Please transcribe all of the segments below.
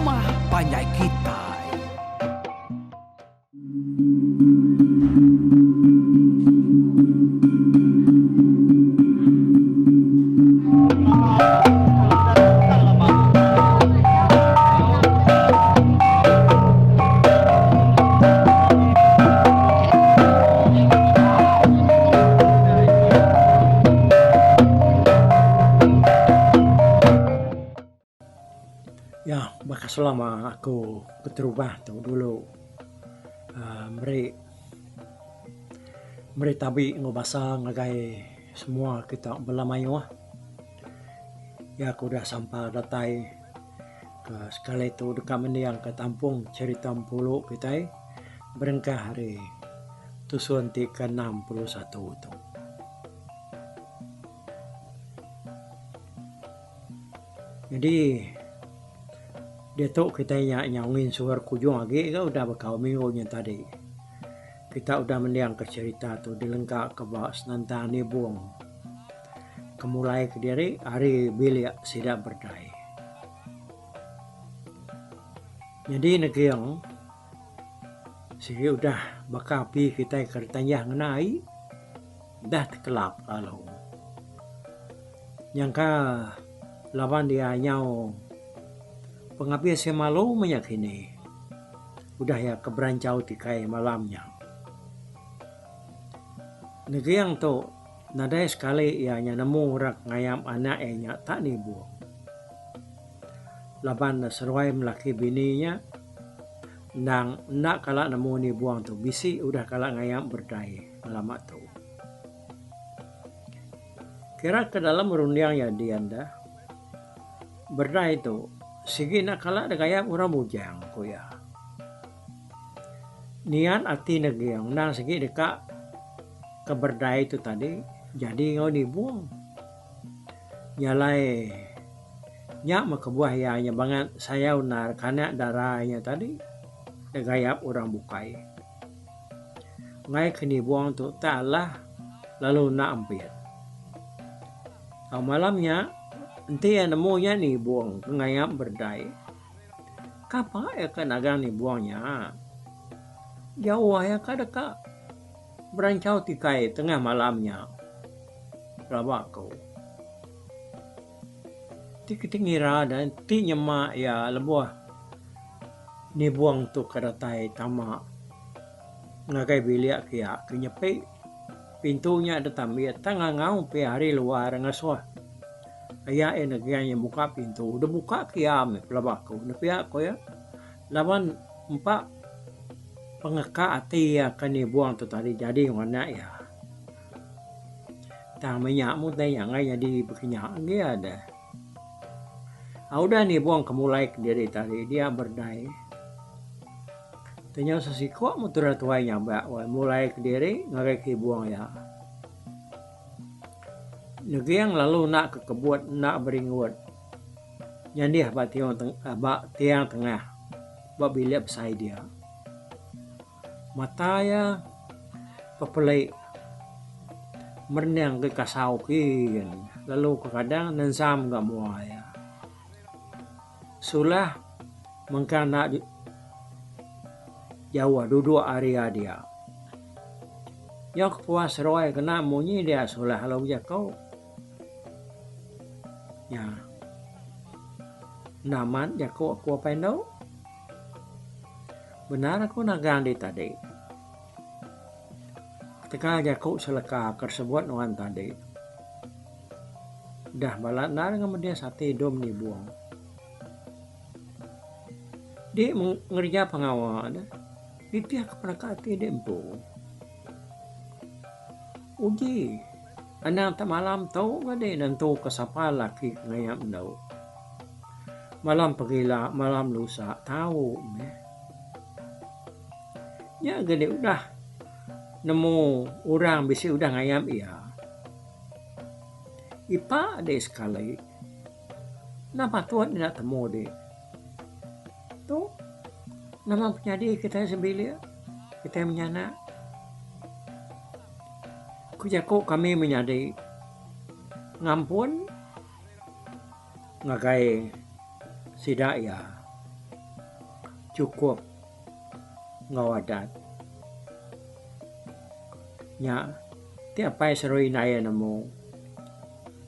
rumah panjai kitai. Ya baka selama aku keterubah tu dulu uhh meri meri tabi enggau basa ngagai semua kita bala mayuh. Ya ku udah sampal datai ke sekali tu deka mending ka tampung cherita empulu kitai berengkah ari tusun ti ke 61 tu. Nyadi diatu kitai nya nyau nginsur ke ujung agi ga udah bekau minggu nyin tadi. Kita udah mending ka cherita tu dilengka ka ba senentang nibung ke mulai kediri ari bilik sida berdai. Nyadi neging sigi udah baka api kitai ke ditanjah ngena ai dah tekelap lalu. Nyangka laban iya nyau pengabis iya malu meh nya kini udah iya ke beranchau tikai malam nya. Neging tu nadai sekali iya nya nemu orang ngayam anak iya nya tak nibung. Laban ne seruai melaki bini nya endang enda kala nemu nibung tu bisi udah kala ngayam berdai ngelama tu. Kira ke dalam runding iya dian deh. Berdai tu sigi enda kala degayap orang bujang, ku iya. Niat ati Neging endang sigi deka ke berdai tu tadi jadi enggau nibung. Nya alai nya meh kebuah iya nya bangat sayau endar ke anak dara iya tadi degayap orang bukai. Enggai ke nibung tu tak alah lalu enda ampit. Tang malam nya enti iya nemu nya nibung ke ngayap berdai. Kapa iya ke nagang nibung nya? Jauh iya ka deka beranchau tikai tengah malam nya pelaba ku. Ti keti ngira da ti nyema iya lebuh nibung tu ke datai tama ngagai bilik kiya ke nyepi pintu nya da tambit tang ngangau pi ari luar ngasuh aya iya negang iya muka pintu da buka kiya meh pelaba ku ne pia ku iya laban empa pengeka ati iya ke nibung tu tadi jadi ngan anak iya. Tang meh nya mung utai nya enggai nyadi bekinya agi deh. Udah nibung ke mulai kediri tadi dia berdai. Tenyau sesiko meh tudah tuai nyabak wai mulai kediri ngagai kibung iya. Neging lalu enda kekebut enda beringgut nyandih ba tiong ba tiang tengah ba bilik besai dia. Mata iya pepeli merening ke kasau kin lalu kekadang nensam ga mua iya. Sulah mengkang enda jauh duduk ari iya dia. Nyau kepuas seruai kena munyi dia sulah lalu bejaku. Nya. Enda amat jaku aku apai endu. Bendar aku nagang dih tadi. Ketegal jaku seleka ke disebut nuan tadi. Dah bala endar ngemedis ati dum nibung. Di ngereja pengawa ne nitih ke peneka ati dih empu. Uji anang te malam tu ga dih nentu ke sapa laki ke ngayap endu. Malam pegila malam lusa tau meh. Nya ga deh udah nemu orang bisi udah ngayap iya. Ipa deh sekali enda patut enda temu deh. Tu nama penyadi kitai sebilik kitai menyanak. Ku jaku kami menyadi ngampun. Ngagai sida iya. Chukup enggau adat. Nya ti apai seru indai iya nemu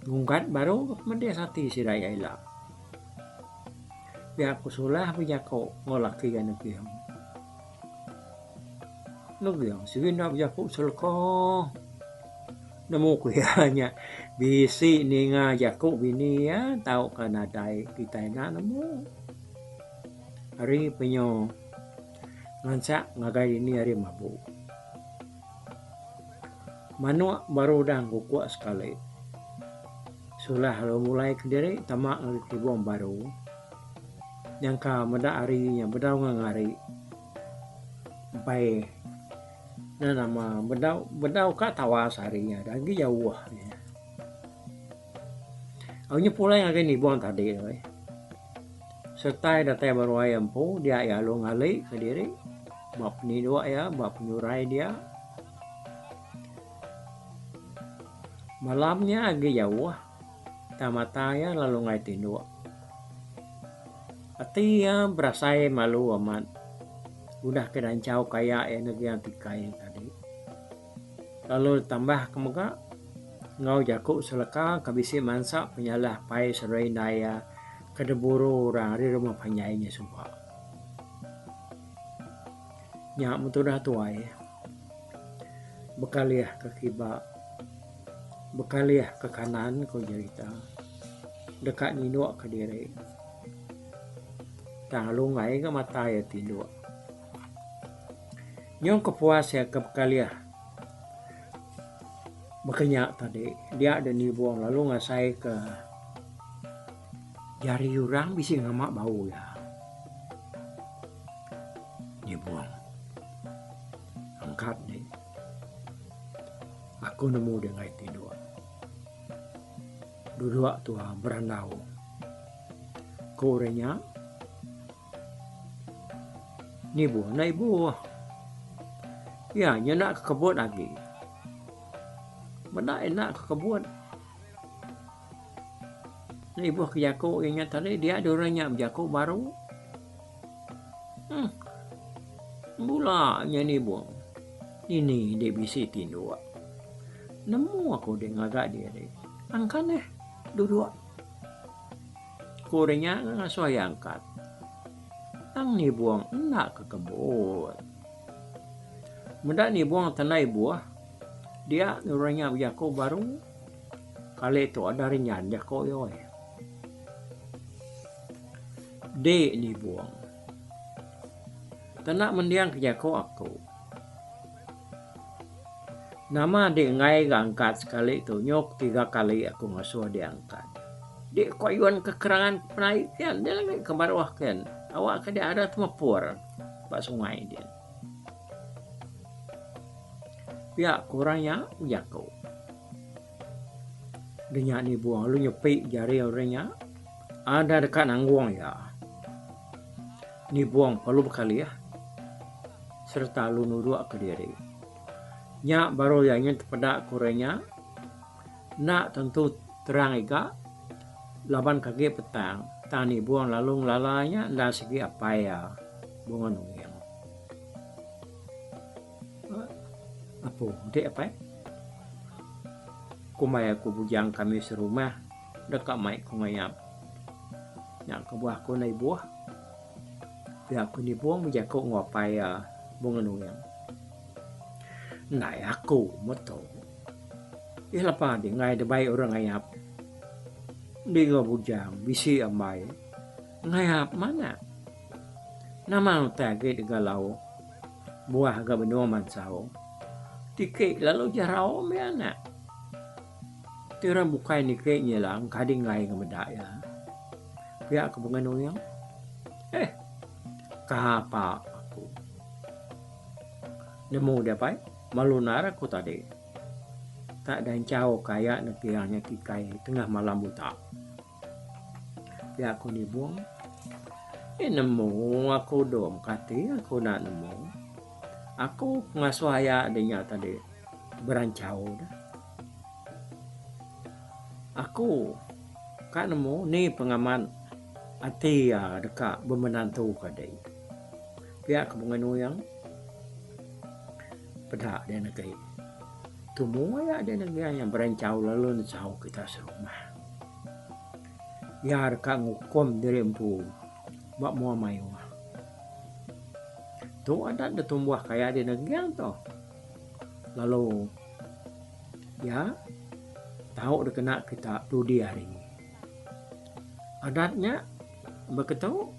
ngungkat baru ke pemedis ati sida iya ila. Pia ku Sulah bejaku enggau laki iya Neging. Neging sigi enda bejaku seleka. Nemu ku iya nya bisi ninga jaku bini iya tauka nadai kitai enda nemu. Ari penyu ngansak ngagai dini ari mabu. Manuk baru udah ngukuk sekali. Sulah lalu mulai kediri tama ngagai kibung baru. Nyangka meda hari nya bedau ngengari. Empai ne nama bedau bedau ka tawas hari nya agi jauh. Au nya pulai ngagai nibung tadi tu eh. Sertai datai ba ruai iya empu dia iya lalu ngali kediri ba peninduk iya ba penyurai dia. Malam nya agi jauh tang mata iya lalu enggai tinduk. Ati iya berasai malu amat udah ke danchau kaya iya ngegang tikai tadi. Lalu ditambah ke mega enggau jaku seleka ke bisi mansa penyalah pai seduai indai iya ke diburu orang ari rumah panjai nya suba. Nya meh tudah tuai bekalih ke kiba bekalih ke kanan ku jerita deka nyinduk ke diri tang lalu enggai ga mata iya tinduk. Nyau ke puas iya ke bekalih baka nya tadi dia deh nibung lalu ngasai ke jari orang bisi ngama bau iya. Nibung angkat deh aku nemu deh enggai tinduk duduk tuah berandau ku orang nya. Nibuh enda ibuh. Iya nya enda kekebut agi. Meda enda kekebut. Enda ibuh ke jaku iya nya tadi dia deh orang nya bejaku baru. Uhh bula nya nibuh. Dini deh bisi tinduk. Nemu aku deh ngaga diri. Angkan neh duduk. Ku orang nya ngasuh iya angkat. Tang nibung enda ke kebut. Meda nibung tandai buah, dia orang nya bejaku baru. Kali tu ada rinyan jaku iya oi. Dik nibung. Tanda mending ke jaku aku. Nama dik enggai ga angkat sekali tu nyuk tiga kali aku ngasuh dik angkat. Dik ko ayun ke kerangan penaik kian dik lagi ke baruh kian awak ke dik ada temepur ba sungai din. Pia ku orang nya bejaku. Deh nya nibung lalu nyepi jari orang nya ada deka nanggung iya. Nibung perlu bekalih sereta lalu nuduk kediri. Nya baru iya nyin tepeda ku orang nya enda tentu terang iga laban ke agi petang tang nibung lalu ngelala nya enda sigi apai iya Bunga Nuing. Apu enti apai kumbai aku bujang kami serumah deka mai ku ngayap. Nya kebuah aku enda ibuh. Pia ku Nibong bejaku enggau apai iya Bunga Nuing. Endai aku meto. Ih lepa deh enggai dibai orang ngayap. Endi enggau bujang bisi ambai ngayap manah. Nama utai agi digalau buah ga benung mansau. Tiki lalu jarau mih anak. Ti orang bukai niki nyilang kadi enggai meda iya. Pia ke Bunga Nuing. Eh. Kapa aku. Nemu dia pai, malu endar aku tadi. Tak danchau kaya nepiang nya tikai tengah malam buta. Pia ku Nibong. Eh nemu aku dom kati aku enda nemu. Aku ngasuh aya de nya tadi beranchau deh. Aku ka nemu ni pengamat ati iya deka bemenantu ka dei. Pia ke Bungai Nuyang peda deh negi. Tumu aya deh negi nya beranchau lalu nesau kita serumah. Iya deka ngukum diri empu ba mua mayuh. Tu adat da tumbuh kaya deh negi tu. Lalu iya tau dikena kita dudi hari. Adat nya beketu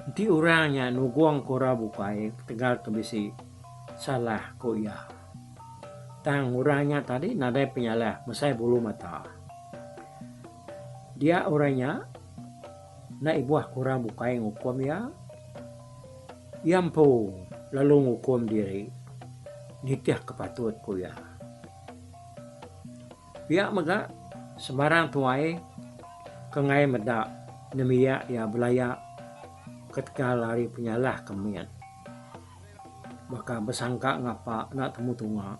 enti orang nya nugong ke orang bukai ketegal ke bisi salah ku iya. Tang orang nya tadi nadai penyalah mesai bulu mata. Dia orang nya enda ibuh ke orang bukai ngukum iya, iya empu lalu ngukum diri nitih ke patut ku iya. Pia mega sebarang tuai ke enggai meda nembiak iya belaya ketegal ari penyalah ke mit baka besangka ngapa enda temu tunga.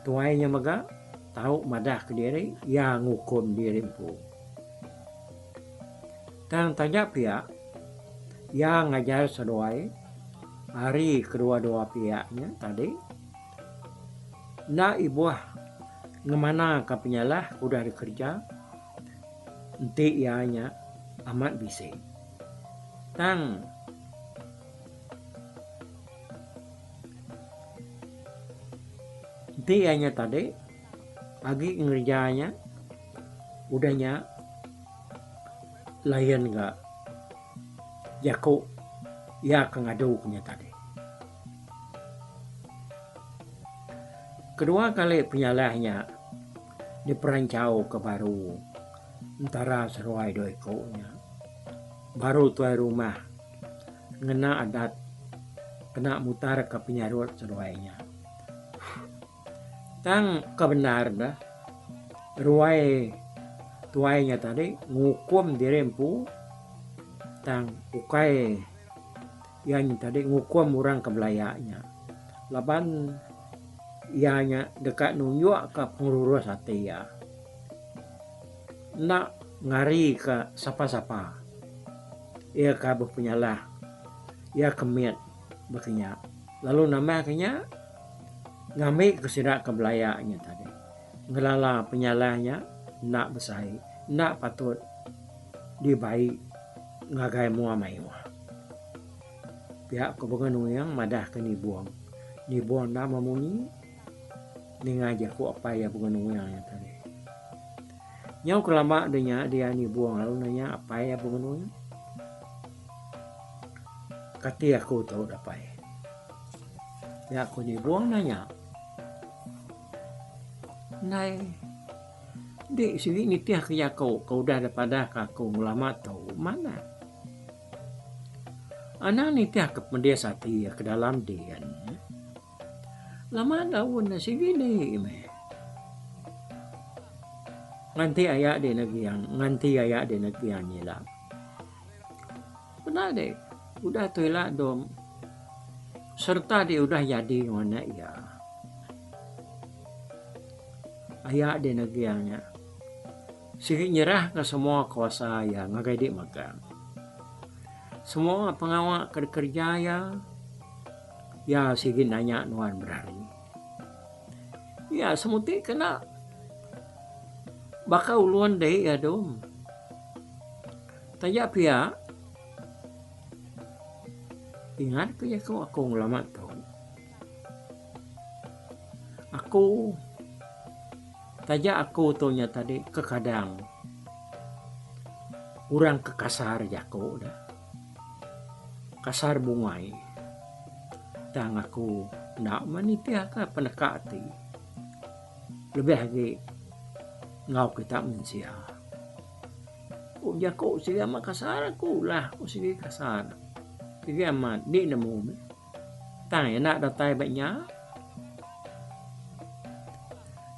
Tuai nya mega tau madah kediri iya ngukum diri empu. Tang taja pia iya ngajar seduai ari kedua-dua piak nya tadi. Enda ibuh ngemanaka penyalah ke udah dikereja enti iya nya amat bisi. Tang enti iya nya tadi agi ngereja nya udah nya lain ga jaku iya ke ngadu ke nya tadi. Kedua kali penyalah nya diperanchauka baru entara seruai dua iku nya. Baru tuai rumah ngena adat kena mutarka penyarut seduai nya. Tang ke bendar ne ruai tuai nya tadi ngukum diri empu tang ukai Iya nya tadi ngukum orang ke belaya nya laban iya nya deka nunjukka pengelurus ati iya. Enda ngarika sapa-sapa iya ke bepenyalah iya ke mit baka nya. Lalu nambahka nya ngambika sida ke belaya nya tadi ngelala penyalah nya enda besai enda patut dibai ngagai mua mayuh. Pia ko Bunga Nuing madah ke Nibong. Nibong enda memunyi ninga jaku apai iya Bunga Nuing nya tadi. Nyau ke lama de nya dia Nibong lalu nanya apai iya Bunga Nuing. Kati aku tu apai. Pia ko Nibong nanya. Ndai di sigi nitih ke jaku ke udah dipadah ke aku ngelama tu manah. Anang nitih ke pedis ati iya ke dalam din. Lama daun ne sigi indi meh. Nganti aya di negiang, nganti aya di negiang ila. Peda deh udah tu ila dom sereta deh udah jadi enggau anak iya. Aya di negiang nya. Sigi nyerahka semua kuasa iya ngagai dek magang. Semua pengawa ke dikereja iya, iya sigi nanya nuan berari. Iya semuti kena baka ulun dek iya dum. Taja pia, ingat ke jaku aku ngelama tu. Aku. Taja aku tu nya tadi kekadang orang ke kasar jaku ne kasar bungai tang aku enda meh nitih ka peneka ati lebih agi enggau kita mensia. Ku jaku sigi amat kasar aku ulah ku sigi kasar sigi amat indi nemu meh. Tang enda datai ba nya.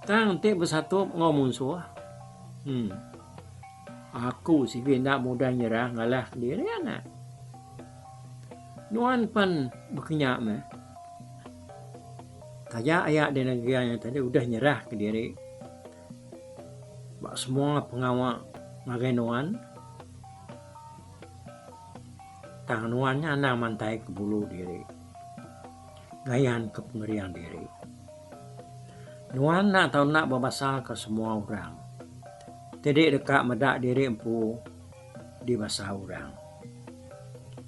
Tang enti besatup enggau munsuh, uhh aku sigi enda mudah nyerah ngalah kediri anak. Nuan pen bekenya meh. Taja aya di negeri nya tadi udah nyerah kediri ba semua pengawa ngagai nuan. Tang nuan nya anang mantaika bulu diri, ngayanka pengering diri. Nuan enda tau enda bebasaka semua orang ti deka meda diri empu dibasa orang.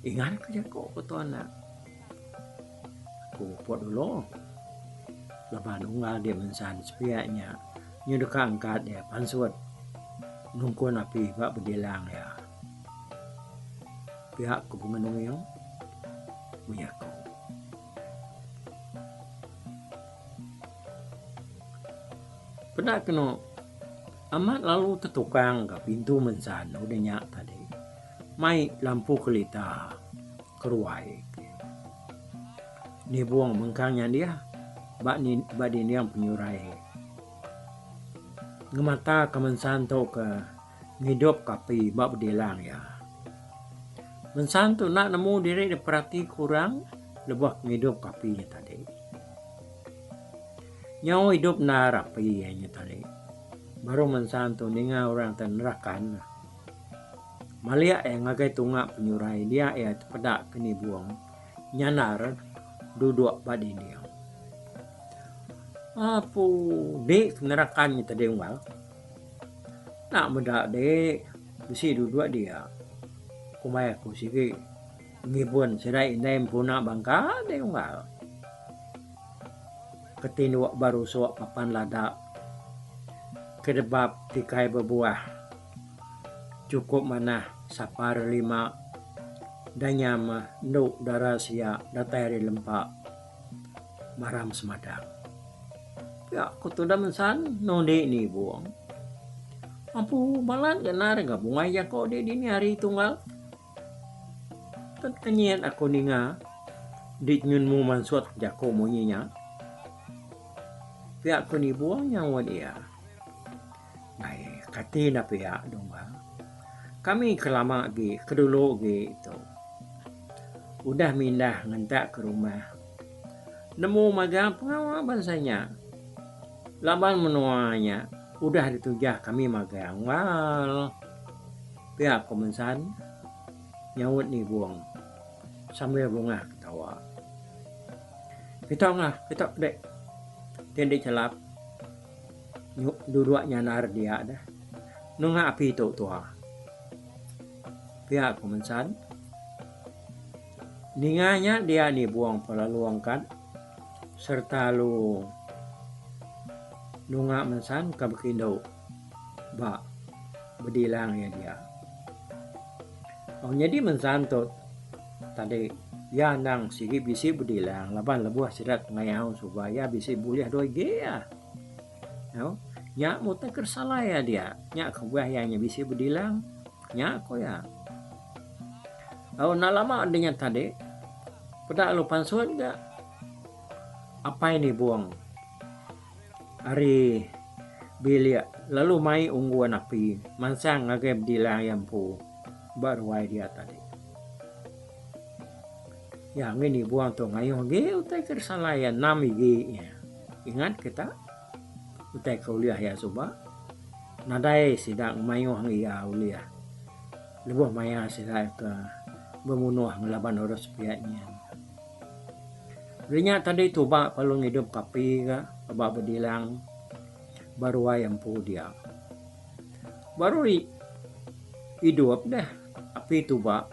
Ingatka jaku ku tu anak. Aku put dulu laban unggal di mensan sepiak nya nyu deka angkat iya pansut nungkun api ba bedilang iya. Pia ku Bunga Nuing bejaku. Peda kenu amat lalu tetukang ka pintu mensan udah nya tadi mai lampu kelita ke ruai. Nibung mengkang nyandih ba ba dinding penyurai. Ngemata ke mensan tu ke ngidup ke api ba bedilang iya. Mensan tu enda nemu diri diperati ke orang lebuh ke ngidup ke api nya tadi. Nyau idup endar api iya nya tadi. Baru mensan tu ninga orang te nerakan. Malik iya ngagai tunga penyurai dia iya tepeda ke nibung nyandar duduk ba dinding. Apu dik nerakan nya tadi unggal. Enda meda dik bisi duduk dia. Kumbai aku sigi ngibun sida indai empuna bangka deh unggal. Ketinduk ba rusuk papan lada kedebap tikai bebuah. Chukup manah sapa ari lima danyam endu dara sia datai ari lempa maram semadang. Pia ku tudah mensan nundi nibung. Empu balat ga endar ga bungai jako di dini hari tunggal. Tekenyit aku ninga di nyunmu mansut jako munyi nya. Pia ku nibung nyaut iya. Ai kati enda pia dungga. Kami ke lama agi ke dulu agi tu udah mindah ngentak ke rumah nemu magang pengawa bansa nya laban menua nya udah ditujah kami magang wal pia ku Mensan nyaut Nibong sambil bungah ketawa. Kita ngah kita dek ti enda chelap. Duduk nyandar dia deh. Nunga api tu tua. Pia ku Mensan. Ninga nya dia nibung pelalu angkat sereta lalu nunga Mensan ke bekindu ba bedilang iya dia. Nyadi Mensan tu tadi iya endang sigi bisi bedilang laban lebuh sida ngayau suba iya bisi bulih dua igi iya. Au nya mutai ke salai iya dia nya kebuah iya nya bisi bedilang nya ku iya. Au enda lama deh nya tadi peda lalu pansut ga apai nibung ari bilik lalu mai unggun api mansang ngagai bedilang iya empu ba ruai dia tadi. Iya ngi nibung tu ngayuh agi utai ke disalai iya enam igi iya. Ingat kita utai ke ulih iya suba nadai sida ngemayuh ngi iya ulih lebuh maya sida ke bemunuh ngelaban orang sepiak nyin. Rinya tadi tuba perlu ngidup ke api ka ba bedilang ba ruai empu dia. Baru idup deh api tuba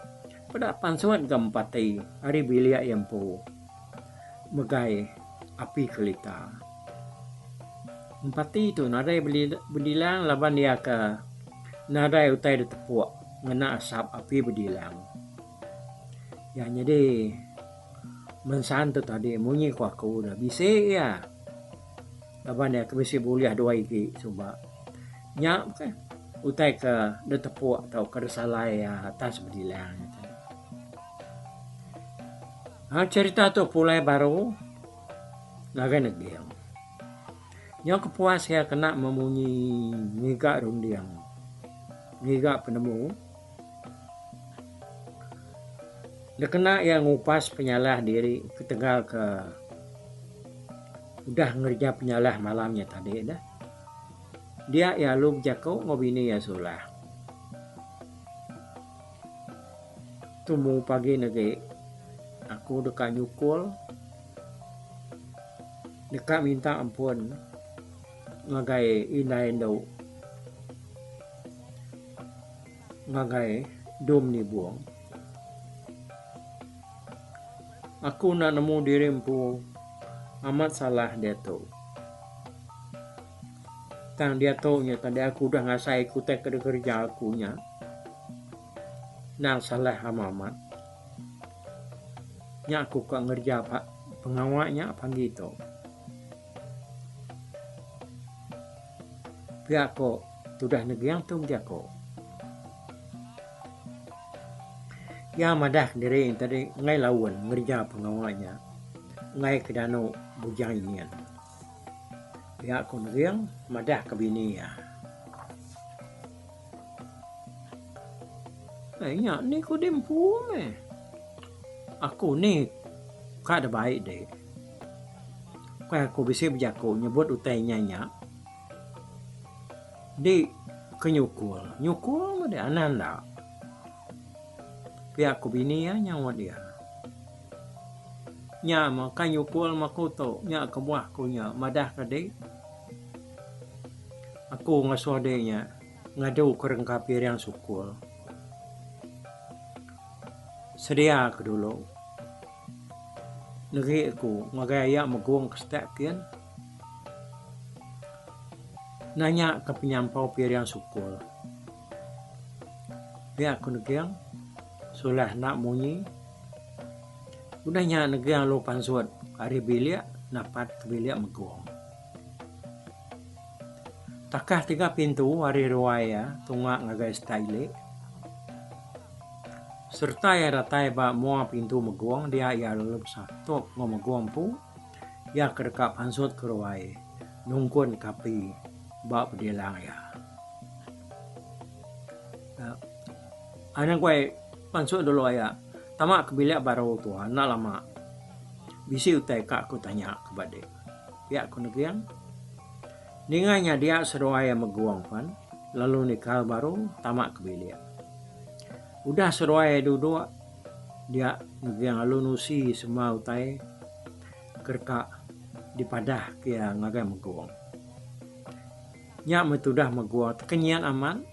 peda pansut ga empati ari bilik iya empu megai api kelita. Empati tu nadai bedilang laban iya ke nadai utai ditepuk ngena asap api bedilang. Iya nyadi mensan tu tadi munyi ku aku dah bisi iya laban iya ke bisi bulih dua igi suba. Nya meh utai ke ditepuk tauka disalai iya atas bedilang nya tadi. Ha cherita tu pulai baru ngagai Neging. Nyau kepuas iya kena memunyi ngiga runding ngiga penemu. Dikena iya ngupas penyalah diri ketegal ke udah ngereja penyalah malam nya tadi neh. Dia iya lalu bejaku enggau bini iya Sulah. Tumu pagi negi aku deka nyukul deka minta ampun ngagai indai endu ngagai Dum Nibong. Aku enda nemu diri empu amat salah diatu. Tang diatu nya tadi aku udah ngasai ke utai ke dikereja aku nya. Endang salah amat amat. Nya aku ka ngereja pengawa nya pagi tu. Pia ko tudah neging tu bejako. Iya madah diri tadi enggai laun ngereja pengawa nya enggai ke danu Bujang Ingin. Pia ko neging madah ke bini iya. Eh nya ni ku diempu meh. Aku ni ka da bai dek. Ukai aku bisi bejaku nyebut utai nya nya. Dik ke nyukul, nyukul meh dek anan enda. Pia ku bini iya nyaut iya. Nya meh kai nyukul meh aku tu nya kebuah ku nya madah ka dik. Aku ngasuh dik nya. Ngadu ke rengka piring sukul. Sedia ke dulu. Negi aku ngagai aya megong ke setak kin. Nanya ke penyampau piring sukul. Pia ku neging sulah enda munyi. Udah nya neging lalu pansut ari bilik napat ke bilik megong. Takah tiga pintu ari ruai iya tunga ngagai setak ili. Sereta iya datai ba mua pintu Megong dia iya lalu besatup enggau Megong empu iya ke deka pansut ke ruai nungkun ke api ba pedilang iya. Anang guai pansut dulu aya tama ke bilik baru tua enda lama bisi utai ka ku tanya ke ba dek. Pia ku Neging. Ninga nya dia seduai iya megung pan lalu nikal baru tama ke bilik. Udah seduai iya duduk dia Neging lalu nusi semua utai ke deka dipadah ke iya ngagai megung. Nya meh tudah megung tekenyit amat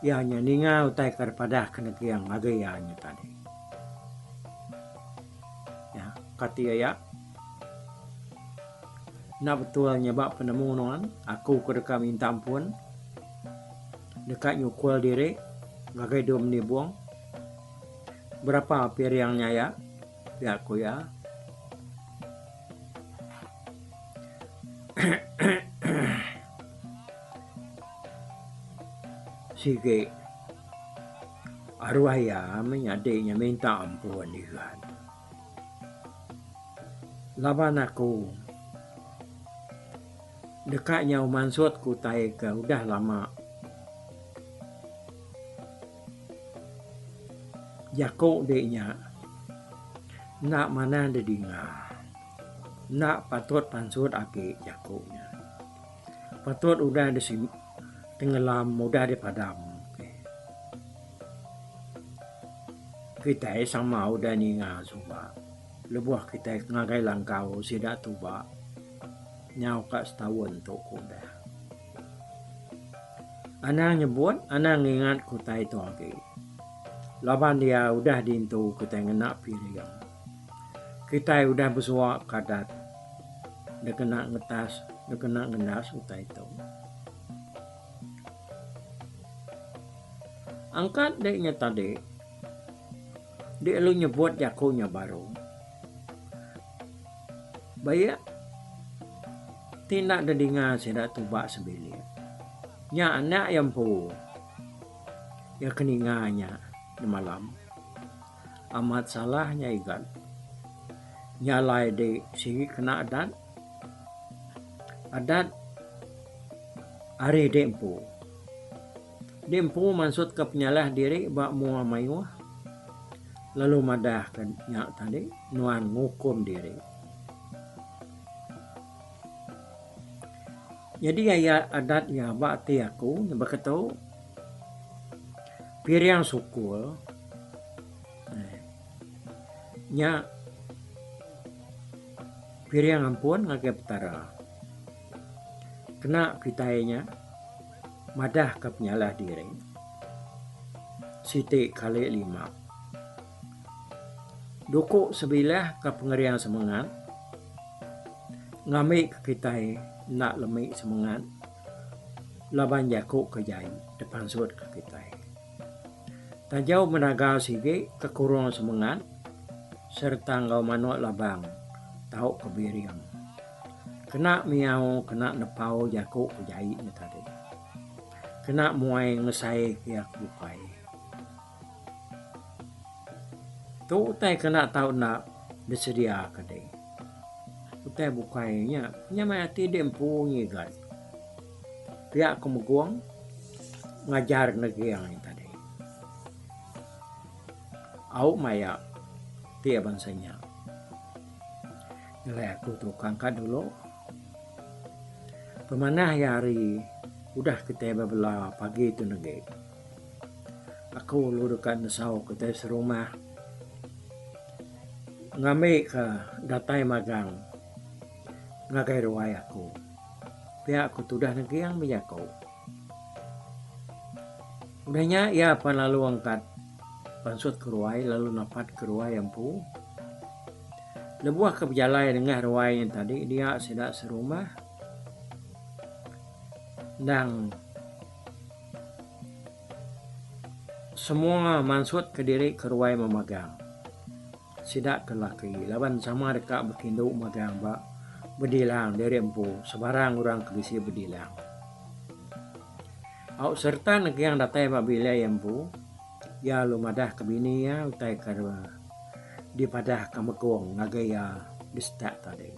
iya nya ninga utai ke dipadah ke Neging ngagai iya nya tadi. Ya, kati aya. Enda betul nya ba penemu nuan, aku ke deka minta ampun deka nyukul diri ngagai dua menibung. Berapa piring nya aya? Pia ku iya. Sigi aruh iya meh nyadi nya minta ampun igan. Laban aku deka nyau mansut ke utai ke udah lama jaku di nya enda manah didinga enda patut pansut agi jaku nya patut udah tenggelam udah dipadam. Kitai sama udah ninga suba lebuh kitai ngagai langkau sida tuba nyau ka setaun tu ke udah. Anang nyebut anang ngingat ke utai tu agi laban iya udah dintu kitai ngena piring. Kitai udah besua ke adat dikena ngetas dikena ngendas utai tu. Angkat dek nya tadi, dek lalu nyebut jaku nya baru. Baik ti enda dedinga sida tuba sebilik. Nya anak iya empu iya ke ninga nya demalam. Amat salah nya igat. Nya alai dek sigi kena adat. Adat ari dek empu. Dek empu mansutka penyalah diri ba mua mayuh lalu madahka nya tadi nuan ngukum diri. Nyadi ayat adat iya ba ati aku baka tu, Piring sukul. Nya piring ampun ngagai Petara. Kena kitai nya madahka penyalah diri siti kali lima. Duku sebilah ka pengering semengat ngambika kitai enda lemi semengat laban jaku ke jai dipansutka kitai. Tajau menaga sigi ke kurung semengat sereta enggau manuk labang tau ke biring. Kena miau kena nepau jaku ke jai nya tadi. Kena muai ngesai ke iya ke bukai. Tu utai kena tau enda disedia ke deh. Utai bukai nya nyamai ati deh empu ngigat. Pia ku Megung ngajar neging nya tadi. Au maya ti bansa nya. Ngelai aku tu kangkat dulu. Pemanah iya hari udah kitai bebela pagi tu negi. Aku lalu deka nesau kitai serumah ngambika datai magang ngagai ruai aku. Pia ku tudah neging bejaku. Udah nya iya pan lalu angkat pansut ke ruai lalu napat ke ruai empu. Lebuh ke bejalai nengah ruai nya tadi dia sida serumah endang semua mansut ke diri ke ruai memagang. Sida ke laki laban sama deka bekindu magang ba bedilang diri empu sebarang orang ke bisi bedilang. Au sereta neging datai ba bilik iya empu, iya lalu madah ke bini iya utai ke dipadah ke Megong ngagai iya di setak tadi.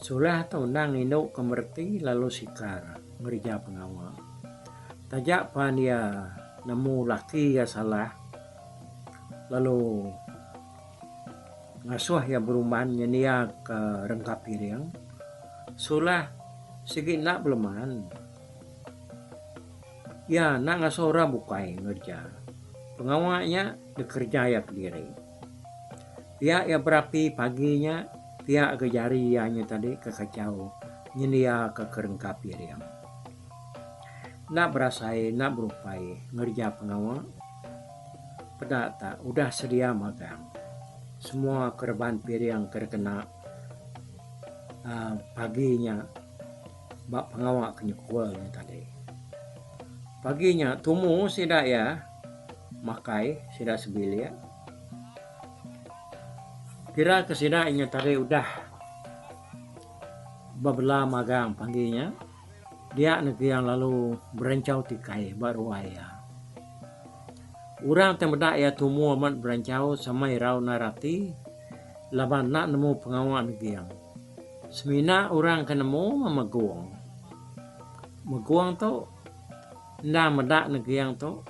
Sulah tu endang indu ke mereti lalu sikar ngereja pengawa. Taja pan iya nemu laki iya salah lalu ngasuh iya berumban nyendiaka rengka piring, sulah sigi enda beleman. Iya enda ngasuh orang bukai ngereja. Pengawa nya dikereja iya kediri. Pia iya berapi pagi nya, pia ga jari iya nya tadi ke kachau nyendiaka ke rengka piring. Enda berasai enda berupai ngereja pengawa. Peda ta udah sedia magang semua kereban piring ke dikena uhh pagi nya ba pengawa ke nyukul nya tadi. Pagi nya tumu sida iya makai sida sebilik. Kira ke sida nya tadi udah bebela magang pagi nya. Dia neging lalu berenchau tikai ba ruai iya. Orang ti meda iya tumu amat berenchau sama irau endar ati laban enda nemu pengawa neging. Semina orang ke nemu meh Megung. Megung tu endang meda neging tu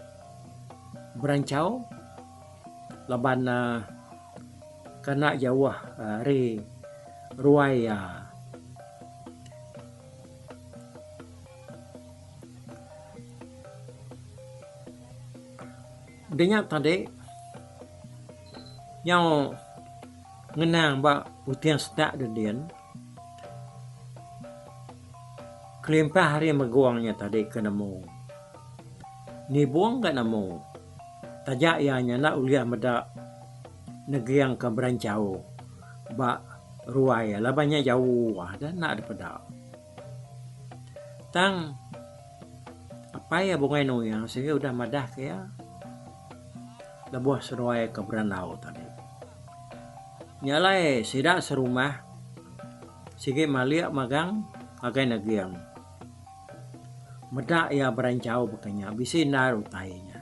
berenchau laban ne kena jauh ari ruai iya. Udah nya tadi nyau ngenang ba puting setak dedin kelimpah ari megung nya tadi ke nemu. Nibung ga nemu taja iya nya enda ulih meda neging ke beranchau ba ruai laban nya jauh da enda dipeda. Tang apai iya Bungai Nuyang sigi udah madah ke iya lebuh seduai ke berandau tadi. Nya alai sida serumah sigi malik magang ngagai Neging. Meda iya beranchau baka nya bisi endar utai nya.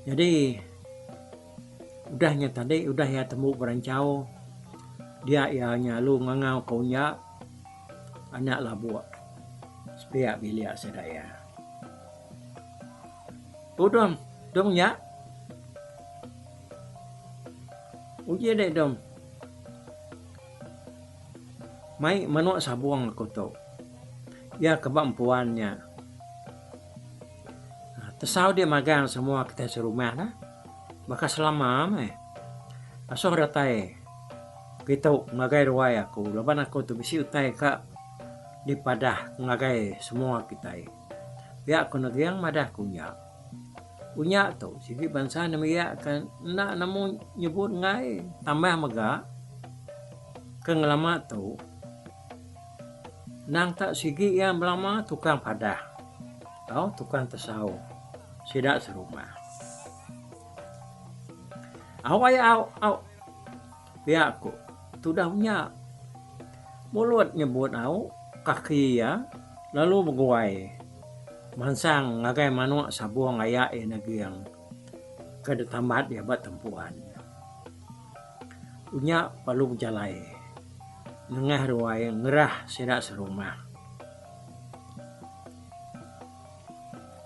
Nyadi Udah nya tadi udah iya tembu beranchau dia iya nyalu ngangau ke unya anak labuk sepiak bilik sida iya. Tu dom, dom nya. Uji dek dom. Mai manuk sabung aku tu. Iya ke ba empuan nya. Tesau dia magang semua kitai serumah dah. Baka selama meh. Asuh datai kitu ngagai ruai aku laban aku tu bisi utai ka dipadah ngagai semua kitai. Pia ku Neging madah ku nya. Unya tu sigi bansa nembiak ke enda nemu nyebut enggai tambah mega ke ngelama tu endang tak sigi iya belama tukang padah tau tukang tesau sida serumah. Au ai au au pia ku tudah unya mulut nyebut au kaki iya lalu beguai. Mansang ngagai manuk sabung aya iya neging ke ditambat iya ba tempuan. Unya perlu bejalai nengah ruai ngerah sida serumah.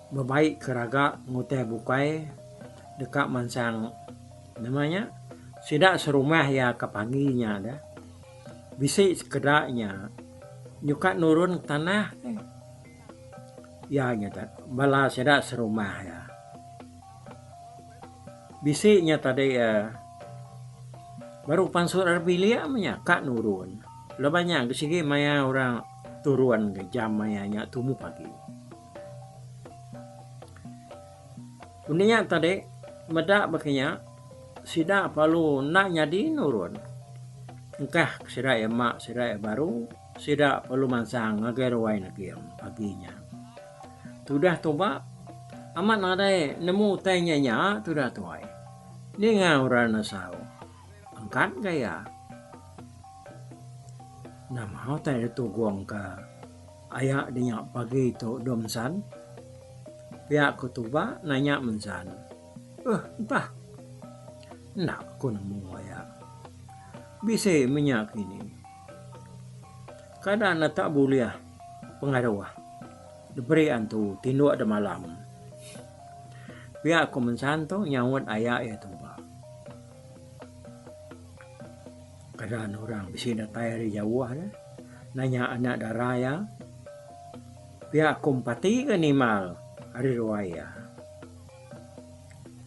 Bebai ke raga ngutai bukai deka mansang nama nya sida serumah iya ke pagi nya deh bisi sekeda nya nyuka nurun tanah ke. Iya nya bala sida serumah iya. Bisi nya tadi iya baru pansut ari bilik meh nya ka nurun. Laban nya sigi maya orang turun ke jam maya nya tumu pagi. Undi nya tadi meda baka nya sida perlu enda nyadi nurun. Engkah sida iya ema sida iya baru. Sida perlu mansang ngagai ruai neging pagi nya. Tudah tuba amat nadai nemu utai nya nya tudah tuai. Ninga orang nesau angkat ga iya. Nama utai ditugong ka aya dinya pagi tu dua mensan? Pia ku tuba nanya mensan. Uhh entah. Enda ku nemu aya. Bisi menya kini. Kada ne tak bulih pengaruh diberi antu tinduk da malam. Pia ku mensan tu nyaut aya iya tuba. Kada ne orang bisi datai ari jauh ne nanya anak dara iya. Pia ku empati ga nimal ari ruai iya.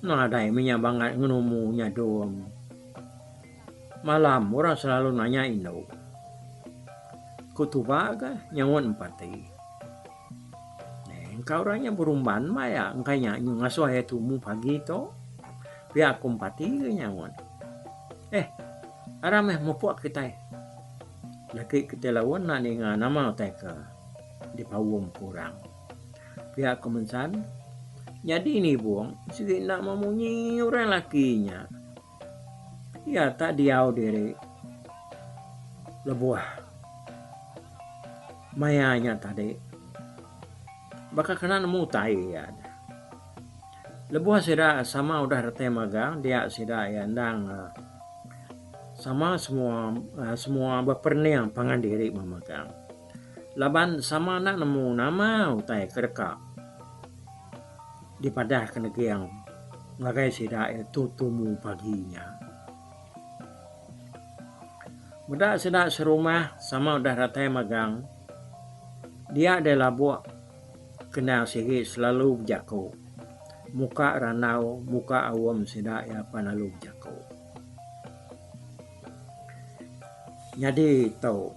Nadai meh nya bangat ngenumu nyadung. Malam orang selalu nanya indu. Ku tuba ga nyaut empati. Neh engka orang nya berumban maya engka nya nyu ngasuh iya tumu pagi tu. Pia ku empati ga nyaut. Eh aram meh mupuk kitai. Laki kitai laun enda ninga nama utai ke dipaum ku orang. Pia ku mensan nyadi nibung sigi enda memunyi orang laki nya. Iya tak diau diri lebuh maya nya tadi baka kena nemu utai iya. Lebuh sida sama udah retai magang dia sida iya endang sama semua semua beperening pangan diri memagang laban sama enda nemu nama utai ke deka. Dipadah ke neging ngagai sida iya tu tumu pagi nya. Meda sida serumah sama udah datai magang dia deh labuk kena sigi selalu bejaku muka randau muka aum sida iya pan lalu bejaku. Nyadi tu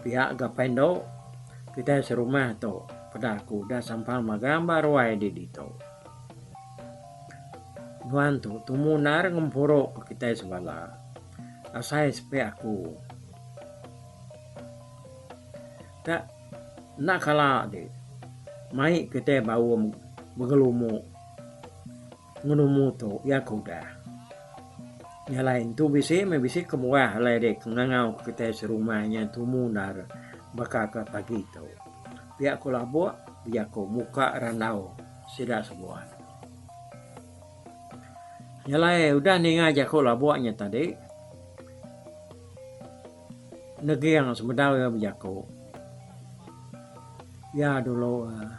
pia ga endo kitai serumah tu peda aku udah sampal magang ba ruai di ditu. Nuan tu tumu endar ngempuru ke kitai sebala asai sepi aku. Tak enda kala ti mai kitai baum begelumu. Ngenumu tu iya ke udah. Nya alai entu bisi meh bisi kebuah alai deh ke ngangau ke kitai serumah nya tumu endar baka ke pagi tu. Pia ku Labuk bejaku muka randau sida sebuat. Nya alai udah ninga jaku Labuk nya tadi neging sebedau iya bejaku. Iya dulu uhh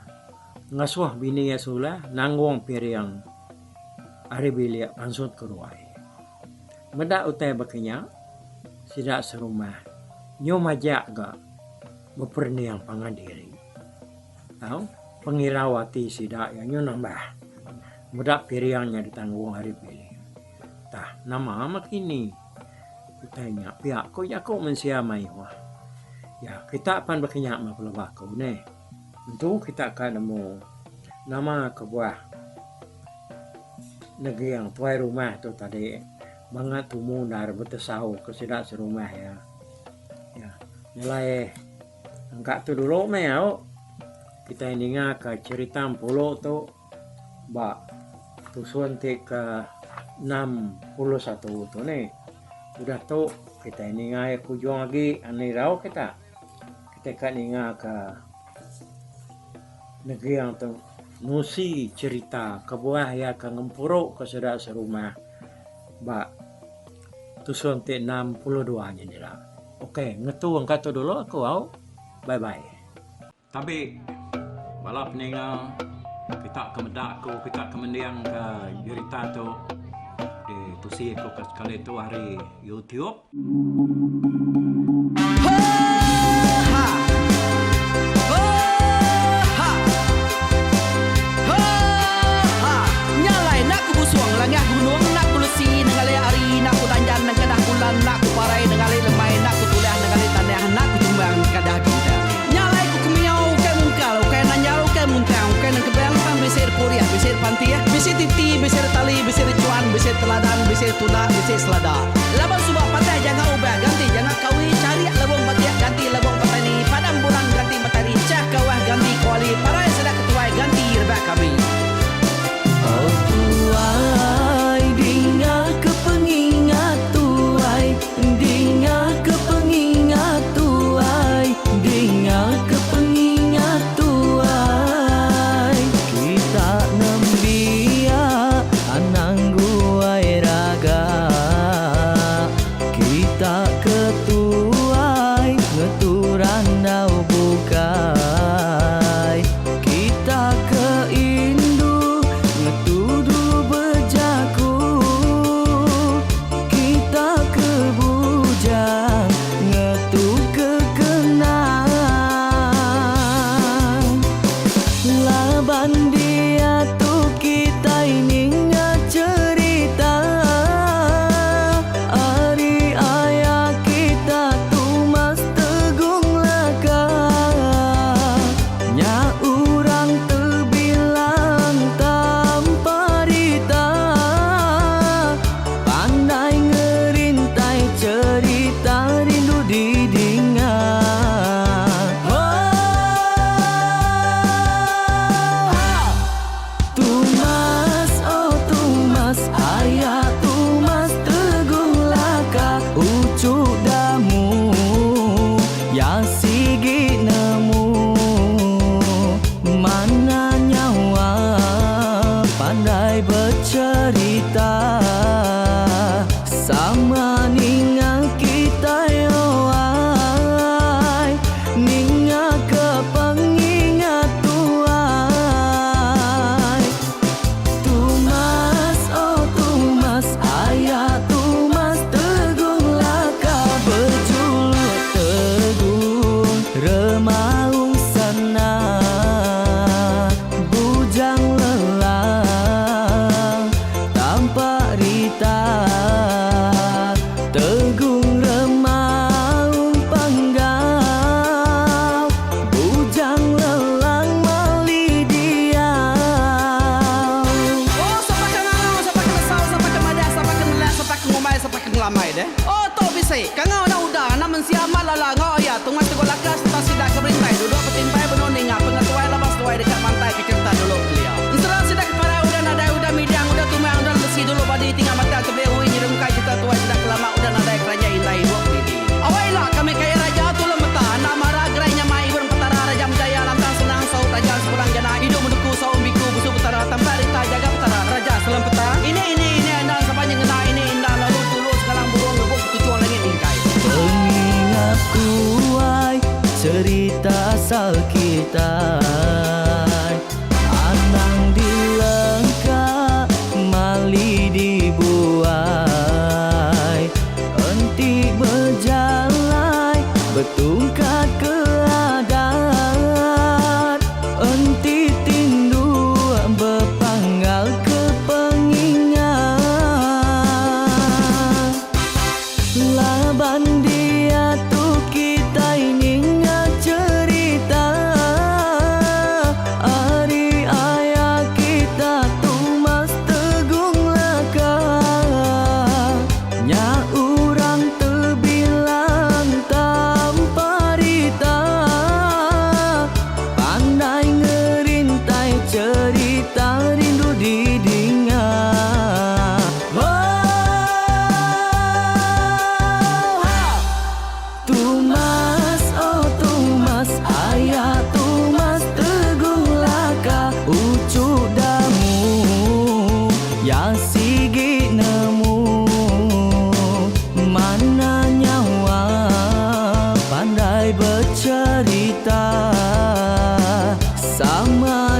Ngasuh bini iya sulah nanggung piring ari bilik pansut ke ruai. Meda utai baka nya, sida serumah nyu majak ga beperening pangan diri. Tau. Pengirau ati sida iya nyu nambah meda piring nya ditanggung ari bilik. Tah nama meh kini utai nya pia ku jaku mensia mayuh. Ya kita pan baka nya meh pelaba aku neh. Tentu kita ka nemu nama kebuah neging tuai rumah tu tadi bangat tumu endar betesau ke sida serumah iya. Ya nyelai Engka tu dulu meh au kitai ninga ka cherita Empulu tu ba tusun ti ke 61 tu nih. Udah tu kitai ninga iya ke ujung agi ani irau kita. Kitai ka ninga ka neging tu nusi cherita kebuah iya ke ngempuru ka sida serumah ba tusun ti 62 nyin ila. Ok ngetu engka tu dulu aku au. Bye bye. Tabi bala peninga kita ke meda aku kita ke mending ke jerita tu di tusi aku ke sekali tu ari YouTube. Oh tuai dinga ke pengingat tuai dinga ke pengingat tuai dinga ke pengingat tuai kita nembiak anang guai raga kita ke tuai ngetu randau bukai. Kita ke indu ngetu dulu bejaku Kita ke bujang ngetu ke kenang Laban diatu kitai ninga cherita Ari aya kita Tumas Tegung Laka Nya urang tebilang tanpa rita Pandai ngerintai cherita rindu didinga Tumas oh Tumas aya Tumas Tegung Laka uchu damu ya sigi nemu mana nyawa pandai becherita sama ninga kitai oh ai Ninga ke pengingat tuai. Tumas oh Tumas aya Tumas Tegung Laka bejuluk Tegung Remaung Sana Bujang Lelang Tampak Rita Tegung Remaung Panggau Bujang Lelang Mali Diau. Oh sapa ke ngangau sapa ke nesau sapa ke madah sapa ke nelak sapa ke ngumbai sapa ke ngelamai deh. Oh tu bisi kangau anak uda anak mensia amat lala enggau aya tungas teguk laka sereta sida ke berintai duduk betimpai benung ninga pengetuai laban seduai deka mantai ke cherita dulu kelia. Ensera sida ke parai udah nadai udah midang udah tumang udah lesi dulu badi tinggal batang tebing ui nyerungkai cherita tuai sida ke lama udah nadai keranjai indai ibuk didi. Awai ila kami kaya raja tulung meta enda mara gerai nyamai ibun petara raja menjaya lantang senang saut raja sepulang jana idup menuku saum biku busu petara tampak rita jaga petara raja selem peta ini ini ini enda sapa nyengena ini enda lalu tulu sengalang burung ngebuk ketuchung langit mingkai. Pengingat kuai cerita asal kitai Anang dilengka mali dibuai Enti bejalai betungkat ke adat Enti. Cerita sama.